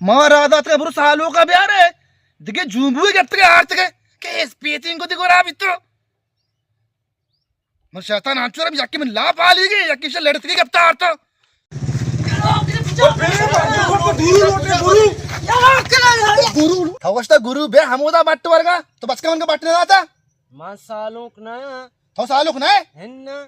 ما را داتگ برو سالوکا بیارے۔ دگہ جومبوئے گپتگ آرتگ کہ اسپیتیں گو دی گورا بیتو۔ من شیطان انچو را یکی من لاپ آلی گے، یکی شا لڑتگی گپتا آرتا۔ تو گوشتا گرو بے ہمودا بٹ ورگا، تو بچکا من کا بٹ نہ داتا؟ من سالوک نہ آں۔ تو سالوک نہ ہے؟ ہن نہ۔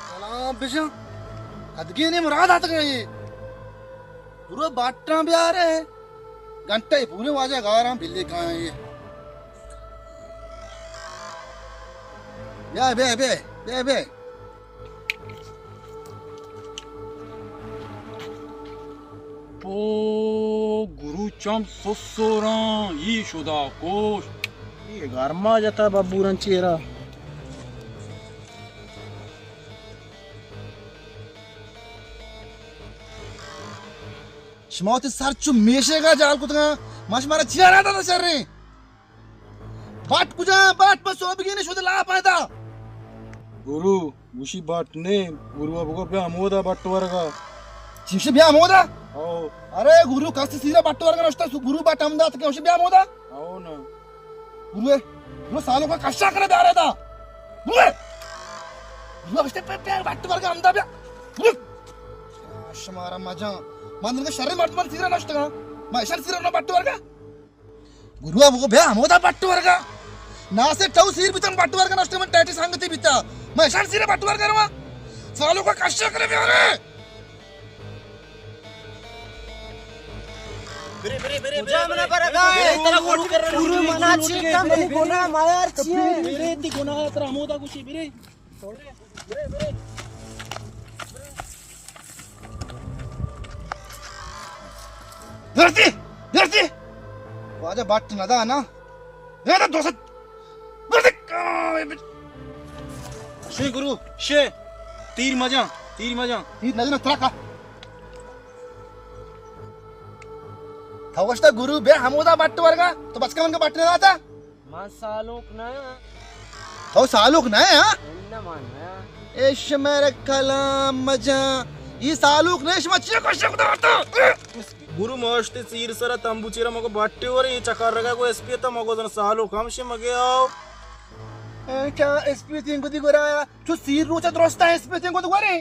کلام بجن۔ کدگینے مراد آتکا اے۔ برو باٹاں بیارے۔ گھنٹہ پورے واجہ گاراں بلے کائیں۔ بیا، بیا، بیا، بیا، بیا۔ پو گرو چم سسوراں، ای شدا کوش۔ ای گرما جتا ببورن چیرا۔ شما وتی سر چو میشے گا جال کتگا، ما شمارا چیا را داتا شریں؟ بٹ کجا؟ بٹ پہ سوبگین شد لا پیدا۔ گرو، گوشی بٹ نے، گرو بگو بیا ہمودا بٹ ورگا۔ چیشے بیا ہمودا؟ او۔ ارے گرو، کس سیرا بٹ ورگا نشتا، سو گرو بٹ ہم دات کہ گوشی بیا ہمودا؟ او نا۔ گرو، گرو سالوکا کشا کرے بیارے دا۔ گرو، گرو اشتے پہ پہ بٹ ورگا ہمدا بیا۔ گرو۔ شمارا مجاں۔ من دنگا شرے مردمان سیرا نشتگا۔ ما اشان سیرا نہ بٹ ورگا۔ گرو بگو بیا ہمودا بٹ ورگا۔ ناسے ٹو سیر بیتن بٹ ورگا نشتے من ٹیٹی سنگتی بیتا۔ من اشان سیرے بٹ ورگا رواں۔ سالوکا کشا کرے بیارے۔ برے، برے، برے، کجا برے، منا برے، برگا برے، ہے؟ برے، ترا برے، گرو برے، کر رہا برے، ہوں۔ برے، منی گناہ، مایار چیئے؟ برے، تی گناہ ترا ہمودا گوشی، برے۔ درتی، درتی۔ واجہ بٹ ندا نا۔ اے تو دوست۔ درتی۔ شے گرو، شے۔ تیر مجاں، تیر مجاں۔ تیر نہ جنا ترا کا۔ تو گوشتا گرو بے ہمودا بٹ ورگا، تو بچکا من کا بٹ نہ داتا۔ من سالوک نہ آں۔ تو سالوک نہ آں؟ نہ، من نہ آں۔ اے شمارا کلام مجاں۔ ای سالوک نہ، شما چیا کشک داتا؟ گرو ماشتے سیر سرا تمبو چیرا مگو بٹے ورے، اے چکر رگا گو اسپیتا مگو زن سالوک ہم شے مگے آو۔ اے چا اسپیتیں گدی گرایا، چو سیر روچا درستا اسپیتیں گدی گرے۔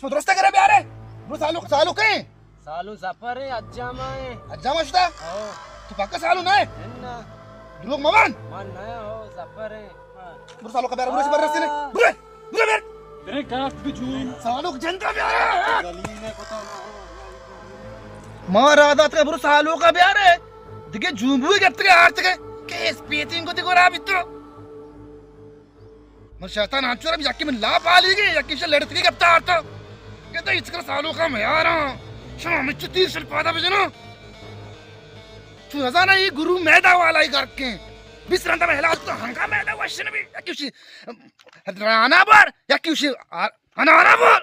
شما درست کرے بیارے۔ برو سالو، سالو کئے؟ سالو زپر ایں، اجاما ایں۔ اجاما شتا؟ او۔ تو پکا سالو نہ ئے؟ نہ۔ دروگ مبان۔ من نہ، او زپر ایں۔ برو سالو کا بیار، برو اسی بر رسینے۔ برو، برو بیر۔ برے کاک بجوئین۔ سالو جندا بیارے۔ ما را دات کہ برو سالو کا بیارے۔ دگہ جومبوئے گپتگے آرتگے کہ اسپیتیں گدی گورا بیتو۔ من شیطان انچو رم یکی من لاپ آلی گے، یکی شا لڑتگی گپتا آرتا۔ کہ تو ہچ کر سالوکا میاراں۔ شما مچو تیر شل پادا بجنو۔ تو نزانا یہ گرو میدا والا ہی گرکیں۔ بیس رندا میں ہلاس تو ہنگا میدا وشن بھی۔ یکی شی رانا بار، یکی شی آ-، انارا بار۔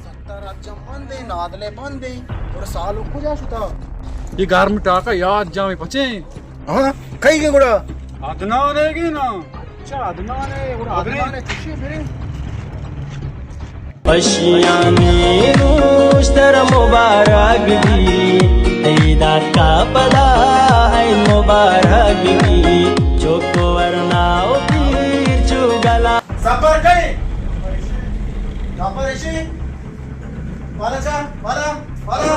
ستار اجام بندے، نادلے بندے، اور سالو کجا شتا؟ یہ گرم ٹاکا یاد جامے پچے۔ ہاں، کئی گے گڑا؟ عدنان ہے گے نا؟ اچھا، عدنان ہے، گڑا عدنان ہے، چشے برے۔ خوشیانی روز تر مبارک بی، عید آتکا پدا عید مبارک بی، چوک ورنا و پیر چو گلا۔ سفر کئے؟ سفر اشی؟ مارا جا، مارا، مارا۔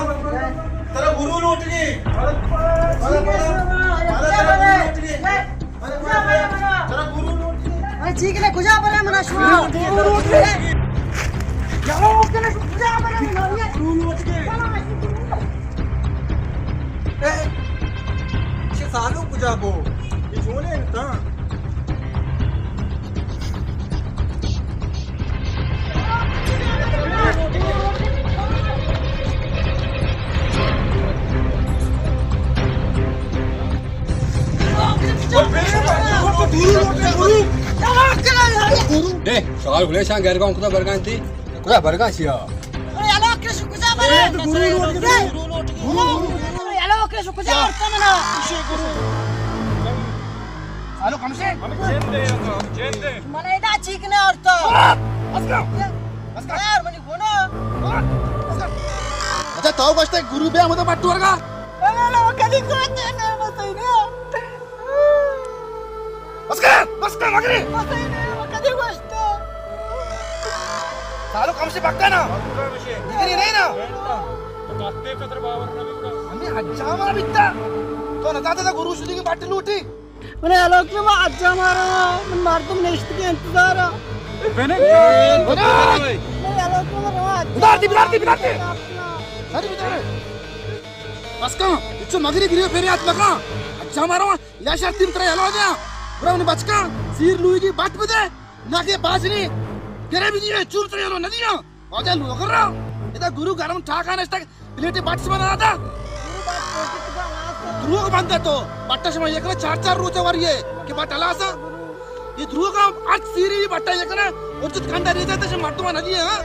ترا گرو لوٹگی۔ مارا، مارا، مارا، ترا گرو لوٹگی۔ مارا، مارا، ترا گرو لوٹگی۔ اے چیک نے کجا برے منا شما؟ گرو لوٹگی۔ یلو کنے کجا برے منا؟ گرو لوٹگی۔ اے، چہ سالو کجا بو؟ اے چونے انت؟ دے، شال گلے شان گرگاں کتا برگان تی۔ کتا برگان چیا؟ ارے، یلو کش کجا برے؟ گرو لوٹ گئے۔ گرو لوٹ گئے۔ یلو کش کجا برتا منا؟ سالو کم سے۔ جندے، جندے۔ من ادا چیک نہ آورتا۔ بس کر۔ بس کر۔ یار، منی گناہ۔ بس کر۔ اچھا، تو گشتے گرو بیا مدد بٹو ورگا۔ ارے، یلو کدی کوتے نہ بتائی نہ۔ بس کر، بس کر، مگری۔ بتائی نہ، کدی گشتا۔ سالو کم سے بکتا نا۔ بکتا مشے۔ دیگری نہیں نا۔ تو کہتے قدر باور نہ بکتا۔ ہمیں حجامہ بیتا۔ تو نہ کہتا تھا گرو شدی کی بٹ لوٹی۔ من ہلاک نہ ما حجامہ را، من مردم نشت کے انتظار۔ بنے۔ بنے۔ من ہلاک نہ ما حجامہ۔ ادار دی، ادار دی، ادار دی۔ ساری بچارے۔ بس کن، اچھو مگری گریو پھیرے ہاتھ مکان۔ حجامہ را، یا شرطی ترا یلو دیاں۔ برا منی بچکاں، سیر لویگی بٹ بدے، نہ کہ باجنی گرے بدی، چور ترا یلو نہ دیاں۔ واجہ لوگر را، ادا گرو گرم ٹھاکا نشتگ، پلیٹے بٹ سما نہ داتا۔ دروغ بندے تو، بٹا شما یک نہ چار چار روچ وریے کہ بٹ ہلاسا۔ یہ دروغ ہم ہر سیری بٹا یک نہ، اور جت کنڈا ریزا تے شما مردم نہ دیے، ہاں؟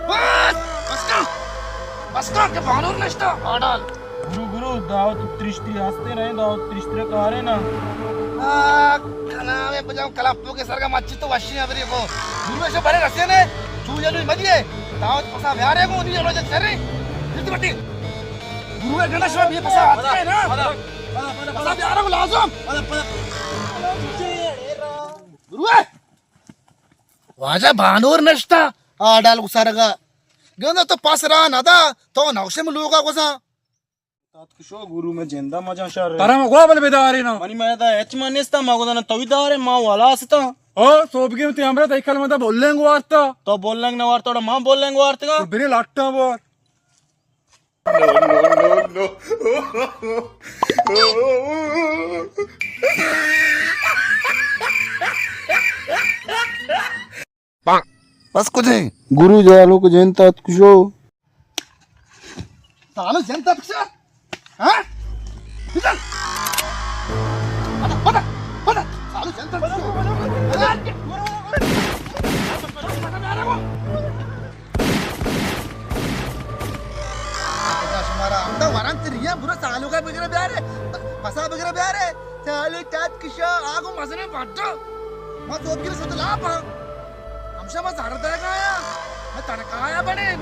بس، بس کا، بس کا کہ بانور نشتا، آڈال۔ گرو، گرو، دعوت ترشتی ہستے نہیں، دعوت ترشتی کارے نا۔ آ، کنا میں بجاؤں کلپو کے سرگا مچی تو وشی ہے بری کو۔ گرو ایسے بڑے رسے نے، چو جلو مدیے، دعوت پسا بیارے کو، نہیں جلو جت سرے۔ جلدی بٹی۔ گرو ہے گنا شما بھی پسا آتے ہیں نا۔ پسا بیارے کو لازم۔ گرو ہے۔ واجہ بانور نشتا، آ ڈال کو سرگا۔ گندا تو پس را ندا، تو نوشم لوگا گزا۔ تات کشو گرو میں جندا مجا شر۔ ترا ما گوا بل بداری نا۔ منی میں دا اچ من نیستا، ما گودا نا توی دارے، ما والا ستا۔ او، سوبگی تی ہمرا تئی کلمہ دا بولنگ وارتا۔ تو بولنگ نہ وارتا، ما بولنگ وارتگا۔ تو بری لٹا بور۔ بس کجیں؟ گرو جالو کو جنتا کشو۔ سالو جنتا کشو؟ ہاں؟ بزن۔ پتا، پتا، پتا۔ سالو جنتا کشو۔ شمارا ہمدا وران تریا برو سالو کا بگرے بیارے۔ پسا بگرے بیارے۔ سالو ٹات کشا آگو مزنے بڈا۔ ما سوب گیر شد لاپا۔ ہمشا ما زر دے گایا۔ ما تڑکایا بنین۔